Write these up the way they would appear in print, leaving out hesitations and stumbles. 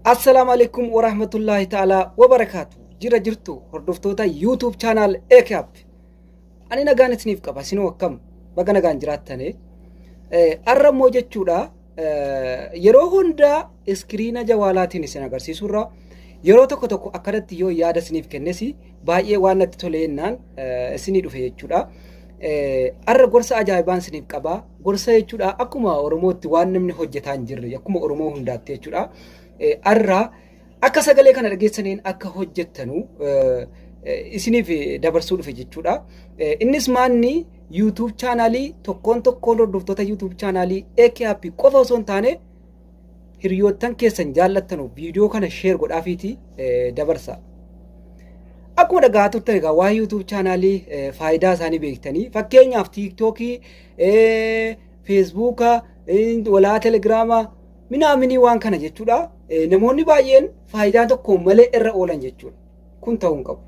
Assalaamu alaikum warahmatullaahi ta'ala wabarakaatu. Jira jirtu hordoftoota YouTube channel AKAP. Ani nagaan isiniif qaba, isinoo akkam? Baga nagaan jiraattane. Arra immoo jechuudha, yeroo hundaa iskiriina jawaalaatiin isin agarsiisurra yeroo tokko tokko akkanatti yoo yaada isiniif kennes baay'ee waan natti tole jennaan isinii dhufe jechuudha. Arra gorsa ajaa'ibaan isiniif qaba. Gorsa jechuudha, akkuma Oromootti waan namni hojjetaa hin jirre, akkuma Oromoo hundaatti jechuudha. Arra akka sagalee kana dhageessaniin akka hojjettanu isiniif dabarsuu dhufe jechuudha. Innis maanni, YouTube chaanaalii tokkoon tokkoon hordoftoota YouTube chaanaalii AKAP qofa osoo hin taane, hiriyoottan keessan jaallattanu viidiyoo kana share godhaafiiti dabarsa. Akkuma dhagaa turtan egaa, waa'ee YouTube chaanaalii faayidaa isaanii beektanii, fakkeenyaaf TikTokii, Facebooka, walaa Telegrama minaaminii waan kana jechuudha. Namoonni baay'een faayidaa tokko malee irra oolan jechuudha. Kun ta'uu hin qabu.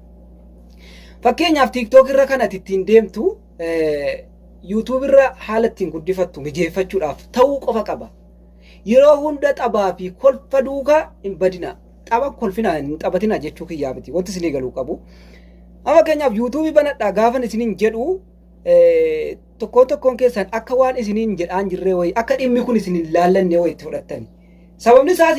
Fakkeenyaaf, TikTok irra kan ati ittiin deemtu YouTube irra haala ittiin guddifattu mijeeffachuudhaaf ta'uu qofa qaba. Yeroo hunda taphaa fi kolfa duukaa hin badina. Tapha kolfinaa hin taphatina jechuu kiyyaa miti. Wanti isinii galuu qabu. Amma fakkeenyaaf, YouTubeii banadhaa gaafan isiniin jedhu, tokkoon tokkoon keessan akka waan isiniin jedhaan jirree wayii, akka dhimmi kun isin hin laallanne wayii itti fudhattani. Sababni isaas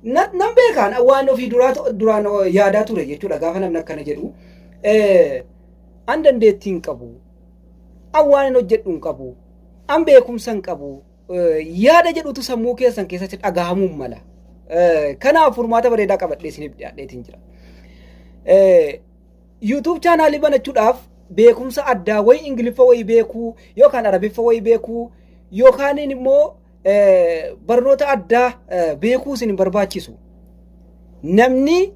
nan beekaan waan ofii duraan yaadaa ture jechuudha gaafa namni akkana jedhu. An dandeettii hin qabu. An waan hin hojjedhu hin qabu. An beekumsa hin qabu. Yaada jedhutu sammuu keessan keessatti dhagahamuun mala. Kanaaf furmaata bareedaa qabadhee isiniif dhiyaadheetiin jira. YouTube chaanaalii banachuudhaaf beekumsa addaa wayii, Ingiliffa wayii beekuu yookaan Arabiffa wayii beekuu yookaan immoo barnoota addaa beekuu isin hin barbaachisu. Namni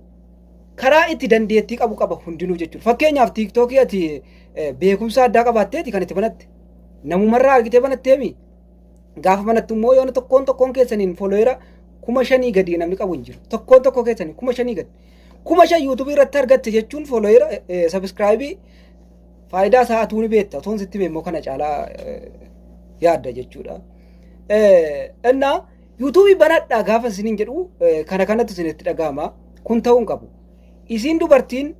karaa itti dandeettii qabu qaba hundinuu jechuudha. Fakkeenyaaf, TikTokii ati beekumsa addaa qabaatteeti kan itti banatte. Namumarraa argitee banatteemi. Gaafa banattu immoo yoona tokkoon tokkoon keessaniin followera 5,000 gadi namni qabu hin jiru. Tokkoon tokko keessanii 5,000 gadi. 5,000 YouTubeii irratti argatte jechuun, followera, subscribeii, faayidaa isaa atuu ni beekta. Otoon sitti immoo kana caalaa yaadda jechuudha. Innaa YouTubeii banadhaa gaafa isiniin jedhu kana kanatti isinitti dhaga'ama. Kun ta'uu hin qabu. Isin dubartiin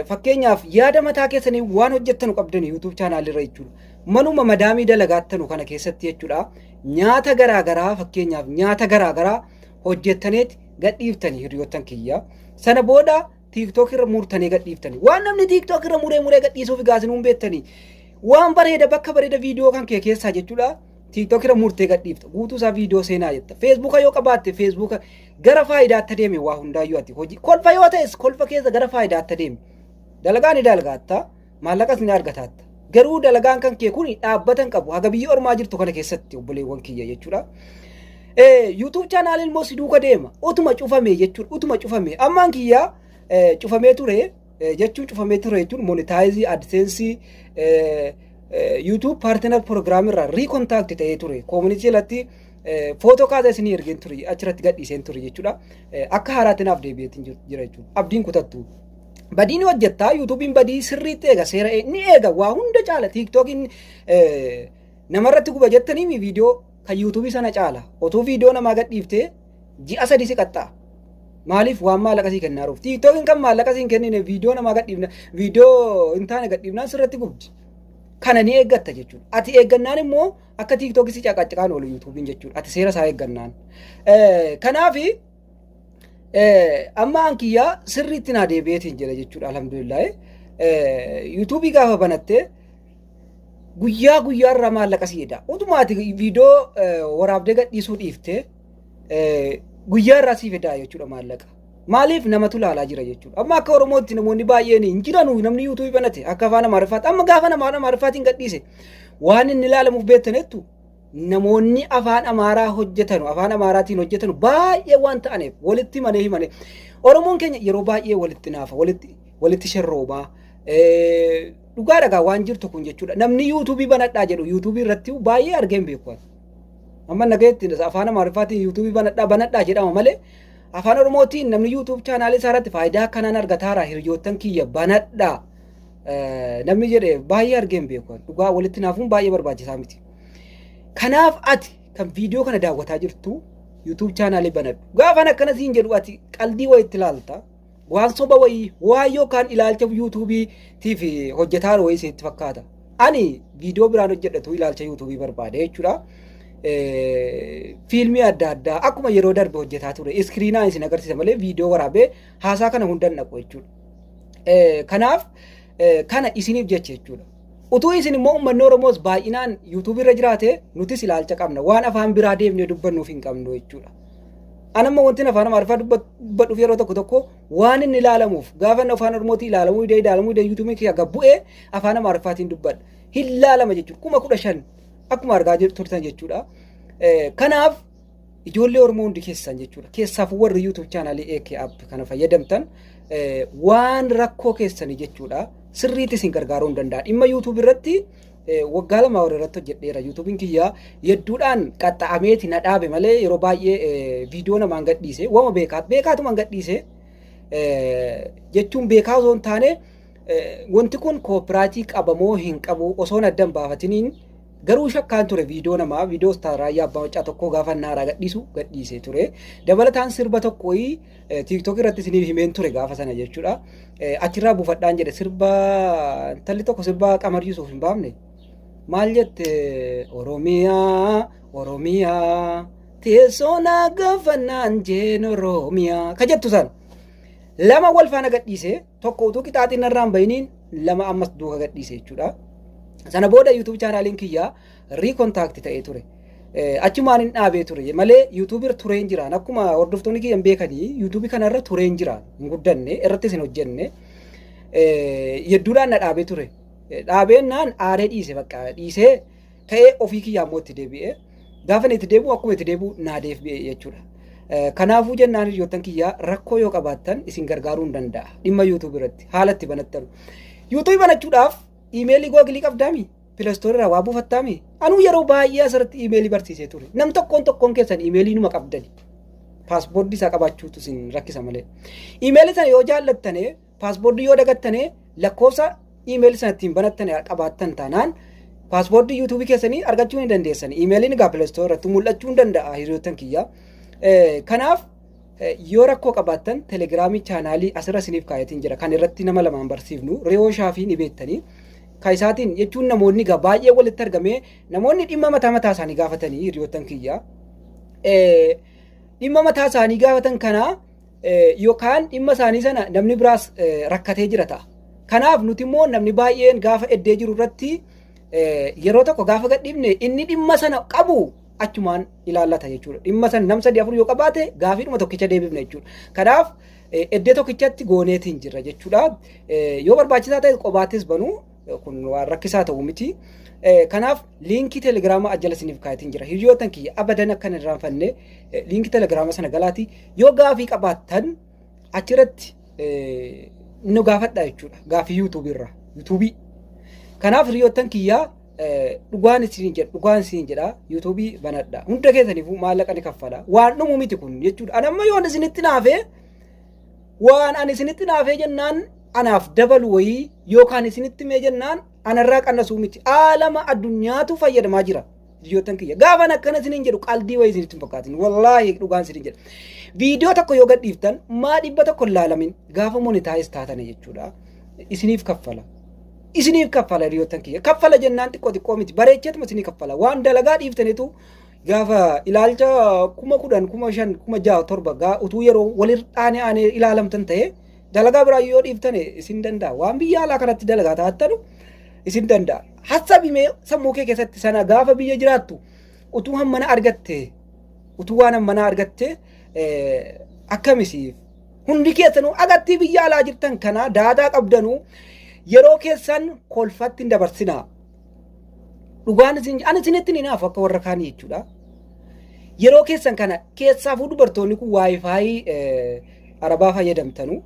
fakkeenyaaf yaada mataa keessanii waan hojjettanu qabdan YouTube chaanaalii irra jechuudha. Manuma madaamii dalagaattanu kana keessatti jechuudha. Nyaata garaagaraa, fakkeenyaaf nyaata garaagaraa hojjettaneet gadhiiftanii, hiriyoottan kiyya. Sana booda TikTok irra murtanii gadhiiftanii. Waan namni TikTok irra muree muree gadhiisuuf gaasinuu hin beektanii. Waan bareeda, bakka bareeda viidiyoo kan kee keessaa jechuudha. TikTok irra murtee gadhiifta. Guutuu isaa viidiyoo seenaa jetta. Facebooka yoo qabaatte, Facebooka gara faayidaatti adeeme waa hundaayyuu ati hojii. Kolfa yoo ta'es, kolfa keessa gara faayidaatti adeeme. Dalagaa ni dalagaatta. Maallaqas ni argataatta. Garuu dalagaan kan kee kun dhaabbata hin qabu. Haga biyya ormaa jirtu kana keessatti, obboleewwan kiyya jechuudha. YouTube chaanaaliin immoo si duuka deema. Utuma cufame jechuudha. Utuma cufame. Ammaan kiyya cufamee ture jechuun, cufamee ture jechuun monetize, AdSense, YouTube Partner Program irraa recontact ta'ee ture. Community jalatti footoo kaasa isinii ergeen ture, achirratti gadhiiseen ture jechuudha. Akka haaraatti naaf deebi'eetiin jira jechuudha. Abdiin kutattu. Badii ni hojjettaa, YouTubeiin badii sirriitti eega, seera ni eega, waa hunda caala. TikTokiin namarratti guba jettanii, viidiyoo kan YouTubeii sana caala. Otuu viidiyoo namaa gadhiiftee ji'a 3 si qaxxaa. Maaliif? Waan maallaqa sii kennaa jiruuf. TikTokiin kan maallaqa sii hin kennine viidiyoo namaa gadhiifna, viidiyoo hin taane gadhiifnaan sirratti gubdi. Kana ni eeggatta jechuudha. Ati eeggannaan immoo akka TikTokii si caqaccaqaan oolu YouTubeiin jechuudha. Ati seera isaa eeggannaan. Kanaafi amma ankiyyaa sirriitti naa deebi'eetiin jira jechuudha, alhamdulillah. YouTubeii gaafa banattee guyyaa guyyaarraa maallaqa si hidha. Utuma ati viidiyoo waraabdee gadhiisuu dhiiftee guyyaa irraa sii fidaa jechuudha maallaqa. Maaliif? Namatu ilaalaa jira jechuudha. Amma akka Oromootti namoonni baay'een hin jiranu namni YouTubeii banate akka afaan Amaariffaatti. Amma gaafa nama afaan Amaariffaatiin gadhiise waan inni ilaalamuuf beektanettu, namoonni afaan Amaaraa hojjetanu, afaan Amaaraatiin hojjetanu baay'ee waan ta'aniif walitti himanii himanii. Oromoon keenya yeroo baay'ee walitti naafa, walitti sherroobaa. Dhugaa dhagaa waan jirtu kun jechuudha. Namni YouTubeii banadhaa jedhu YouTubeii irratti baay'ee argee hin beeku. Amma nagayetti afaan Amaariffaatiin YouTubeii banadhaa banadhaa jedhama malee, afaan Oromootiin namni YouTube chaanaalii isaa irratti faayidaa akkanaan argataara, hiriyoottan kiyya banadhaa namni jedhe baay'ee argee hin beeku. Dhugaa walitti naafuun baay'ee barbaachisaa miti. Kanaaf ati kan viidiyoo kana daawwataa jirtu YouTube channelii banadhu. Gaafan akkana siin jedhu ati qaldii wayitti ilaalta. Waan soba wayii waan yookaan ilaalcha YouTubeiitiif hojjetaa wayii isinitti fakkaata. Ani viidiyoo biraan hojjedhatu ilaalcha YouTubeii barbaade jechuudha. Fiilmii adda addaa akkuma yeroo darbe hojjetaa ture screenaan isin agarsiisa malee viidiyoo waraabee haasaa kana hundan dhaqu jechuudha. Kanaaf kana isiniif jecha jechuudha. Utuu isin immoo uummanni Oromoos baay'inaan YouTubeii irra jiraate, nutis ilaalcha qabna. Waan afaan biraa deemnee dubbannuuf hin qabnu jechuudha. Anamma wanti afaan Amaariffaa dubbadhuuf yeroo tokko tokko waan inni ilaalamuuf, gaafa inni afaan Oromootii ilaalamuu didee, ilaalamuu didee, YouTubeiin kiyya gad bu'ee afaan Amaariffaatiin dubbadha. Hin laalama jechuudha. 15,000 akkuma argaa turtan jechuudha. Kanaaf ijoollee Oromoo hundi keessan jechuudha. Keessaafuu warri YouTube channelii AK App kana fayyadamtan, waan rakkoo keessanii jechuudha. Sirriitti isin gargaaruu hin danda'a. Dhimma YouTube irratti waggaa 2 warra irratti hojjedheera. YouTubeiin kiyya hedduudhaan qaxxa'ameeti na dhaabe malee yeroo baay'ee viidiyoo namaan gadhiise. Wama beekaat beekaatumaan gadhiise jechuun, beekaa osoo hin taane, wanti kun copyrightii qabamoo hin qabu osoo adda hin baafatiniin garuu shakkaan ture. Viidiyoo namaa, viidiyoo Ustaaz Raayyaa Abbaa Macaa tokko gaafa naaraa gadhiisu gadhiisee ture. Dabalataan sirba tokko TikTok irratti isiniif himeen ture gaafa sana jechuudha. Achirraa buufadhaan jedhe, sirba intalli tokko sirba Qamar Yusuuf hin baafne. Maal jette? "Oromiyaa, Oromiyaa, teessoo naa gaafannaan jeen Oromiyaa" ka jettu sana. Lama wal faana gadhiise, tokko utuu qixaaxiin irraa hin bahiniin lama ammas duuka gadhiise jechuudha. Sana booda YouTube channeliin kiyyaa recontact ta'ee ture. Achumaan hin dhaabee ture malee YouTubeii irra tureen jiraan, akkuma hordoftoonni kiyyan beekanii, YouTubeii kanarra tureen jiraan, hin guddanne, irrattis hin hojjenne, hedduudhaan na dhaabee ture. Dhaabeennaan aaree dhiise, bakka dhiisee ka'ee ofii kiyyaa immoo itti deebi'ee, gaafa inni itti deebi'u, akkuma itti deebi'u naa deebi'e jechuudha. Kanaafuu jennaan, hiriyoottan kiyyaa, rakkoo yoo qabaattan isin gargaaruu hin danda'a dhimma YouTubeii irratti haala itti banattan. YouTubeii banachuudhaaf emailii Googleii qabdaami? Play Store irraa waa buufattaami? Anuu yeroo baay'ee asirratti emailii barsiisee ture. Nam tokkoon tokkoon keessan emailii numa qabdani. Passwordii isaa qabaachuutu isin rakkisa malee. Emailii sana yoo jaallattane, passwordii yoo dagattane, lakkoofsa emailii sana ittiin banattane qabaattan taanaan passwordii YouTubeii keessanii argachuu ni dandeessan. Emailiin egaa Play Store irratti mul'achuu hin danda'a, hiriyoottan kiyya. Kanaaf yoo rakkoo qabaattan Telegramii channelii asirra isiniif kaayetiin jira. Kan irratti nama lamaan barsiifnu Re'oo Shaafii ni beektanii. Ka isaatiin jechuun namoonni egaa baay'ee walitti argamee namoonni dhimma mataa mataa isaanii gaafatanii, hiriyoottan kiyya. Dhimma mataa isaanii gaafatan kana yookaan dhimma isaanii sana namni biraas rakkatee jira ta'a. Kanaaf nuti immoo namni baay'een gaafa eddee jiru irratti yeroo tokko gaafa gadhiifne inni dhimma sana qabu achumaan ilaallata jechuudha. Dhimma sana nam sadii afur yoo qabaate gaafiidhuma tokkicha deebifna jechuudha. Kanaaf eddee tokkichatti gooneetiin jirra jechuudha. Yoo barbaachisaa ta'e qobaattis banuu, kun waan rakkisaa ta'u miti. Kanaaf linkii Telegrama ajjala isiniif kaayatiin jira. Hiriyoottan kiyya, abadan akka hin irraanfanne linkii Telegrama sana galaati. Yoo gaafii qabaattan achirratti nu gaafadha jechuudha. Gaafii YouTubeii irraa. YouTubeii. Kanaaf hiriyoottan kiyyaa, dhugaan isin jedha, dhugaan isin jedha, YouTubeii banadha. Hunda keessaniifuu maallaqa ni kaffala. Waan dhumu miti kun jechuudha. Ani amma yoon isinitti naafee, waan ani isinitti naafee jennaan anaaf dabalu wayii yookaan isinitti mee jennaan anarraa qannasuu miti. Aalama addunyaatu fayyadamaa jira. Hiriyoottan kiyya. Gaafan akkana isiniin jedhu qaldii wayii isinitti hin fakkaatin. Wallaahi dhugaan isiniin jedha. Viidiyoo tokko yoo gadhiiftan maa 100 hin laalamin, gaafa monetize taatane jechuudha. Isiniif kaffala. Isiniif kaffala, hiriyoottan kiyya. Kaffala jennaan xiqqoo xiqqoo miti. Bareecheetuma isinii kaffala. Waan dalagaa dhiiftanitu gaafa ilaalcha 10,000, 5,000, 6,000, 7 gaa utuu yeroo walirra aanee aanee ilaalamtan ta'e dalagaa biraa yoo dhiiftane isin danda'a. Waan biyya alaa kanatti dalagaa taattanu isin danda'a. Hassabimee sammuu kee keessatti sana gaafa biyya jiraattu utuu hammana argatte, utuu waan hammana argatte akkamisiif? Hundi keessanuu agattii biyya alaa jirtan kana daataa qabdanuu yeroo keessan kolfatti hin dabarsinaa. Dhugaan isin ani isinitti hin hinaafu akka warra kaanii jechuudha. Yeroo keessan kana keessaafuu dubartoonni kun WiFi arabaa fayyadamtanu,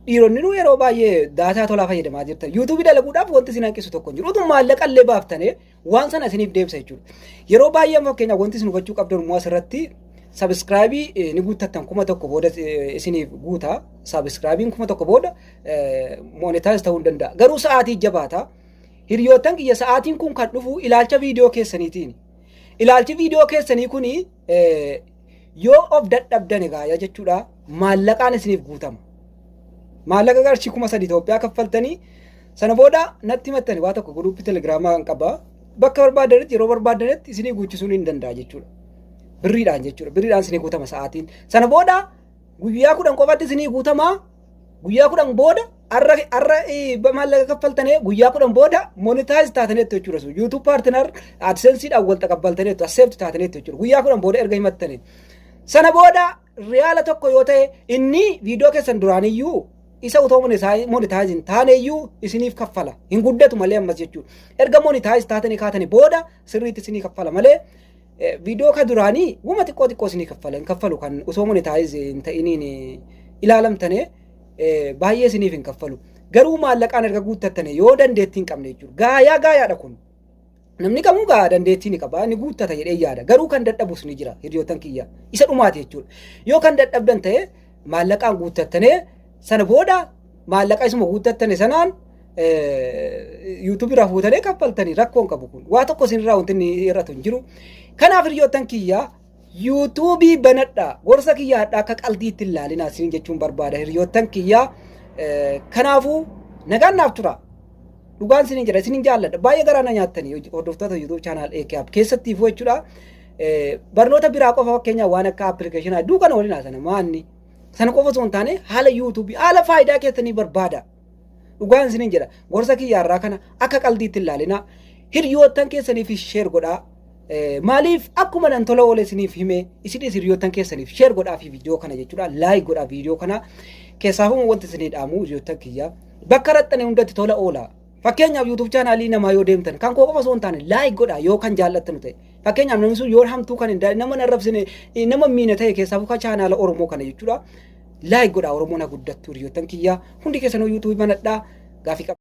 dhiironni nu yeroo baay'ee data tolaa fayyadamaa jirtan. YouTubeii dalaguudhaaf wanti isin hanqisu tokko hin jiru. Utuu maallaqa illee baaftane waan sana isiniif deebisa jechuudha. Yeroo baay'ee fakkeenyaaf wanti isin hubachuu qabdan immoo asirratti subscribeii ni guuttattan, 1000 booda isiniif guuta. Subscribeiin 1000 booda monetize ta'uu hin danda'a. Garuu sa'aatii jabaata. Hiriyoottan kiyya, sa'aatiin kun kan dhufu ilaalcha viidiyoo keessaniitiin. Ilaalchi viidiyoo keessanii kuni Yoo of dadhabdan egaa jechuudha, maallaqaan isiniif guutama. Maallaqa qarshii 3000 Itoophiyaa kaffaltanii, sana booda natti himattani, waa tokko groupii Telegramaa kan qaba. Bakka barbaadanitti, yeroo barbaadanitti isinii guuchisuun hin danda'a jechuudha. Birriidhaan jechuudha. Birriidhaan isinii guutama sa'aatiin. Sana booda guyyaa 10 qofatti isinii guutamaa. Guyyaa 10 booda, har'a maallaqa kaffaltanii, guyyaa 10 booda monetize taataneettu jechuudha. YouTube partner AdSenseedhaan wal taqabbaltaneettu, accept taataneettu jechuudha. Guyyaa 10 booda erga himattanii. Sana booda riyaala 1 yoo ta'e, inni viidiyoo keessan duraaniyyuu isa utoo monetize hin taaneyyuu isiniif kaffala. Hin guddatu malee ammas jechuudha. Erga monetize taatanii kaatanii booda sirriitti isinii kaffala malee, viidiyoo ka duraanii wuma xiqqoo xiqqoo isinii kaffala. Hin kaffalu. Kan osoo monetize hin ta'iniin ilaalamtane baay'ee isiniif hin kaffalu. Garuu maallaqaan erga guuttattane, yoo dandeettii hin qabne jechuudha. Gaayaa gaayaadha kun. Namni kamuu gaa dandeettii ni qaba, ni guuttata jedhee yaada. Garuu kan dadhabus ni jira, hiriyoottan kiyya. Isa dhumaati jechuudha. Yoo kan dadhabdan ta'e, maallaqaan guuttattanee, sana booda maallaqa isuma guuttattane sanaan YouTubeii irraa fuutanii kaffaltanii, rakkoon qabu kun. Waa tokko isinirraa wanti inni hir'atu hin jiru. Kanaaf hiriyoottan kiyya, YouTubeii banadha. Gorsa kiyya hadhaa akka qaldiitti hin ilaalinaa isin jechuun barbaada, hiriyoottan kiyya. Kanaafuu nagaan naaf tura. Dhugaan isiniin jedha, isinin jaalladha. Baay'ee garaa na nyaattanii, hordoftoota YouTube channel AKApp keessattiifuu jechuudha. Barnoota biraa qofa, fakkeenyaaf waan akka applicationaa hedduu kana waliin haasana maanni. Sana qofa osoo hin taane, haala YouTubeii, haala faayidaa keessanii barbaada. Dhugaan isiniin jedha, gorsa kiyyaarraa kana akka qaldiitti hin ilaalinaa. Hiriyoottan keessaniif share godhaa. Maaliif akkuma nan tola oole isiniif hime, isinis hiriyoottan keessaniif share godhaa fi viidiyoo kana jechuudha. Like godhaa viidiyoo kana. Keessaafuu wanti isinii dhaamu, hiriyoottan kiyya, bakka raxxane hundatti tola oola. Fakkeenyaaf YouTube channelii namaa yoo deemtan, kan koo qofa osoo hin taane, like godhaa yoo kan jaallattanu ta'e. Fakkeenyaaf namni sun yoo hamtuu kan hin nama hin arrabsine, nama miina ta'e, keessaafuu kan channela Oromoo kana jechuudha. Like godhaa, Oromoon haa guddattu. Hiriyoottan kiyya, hundi keessanuu YouTubeii banadhaa, gaafii qaba.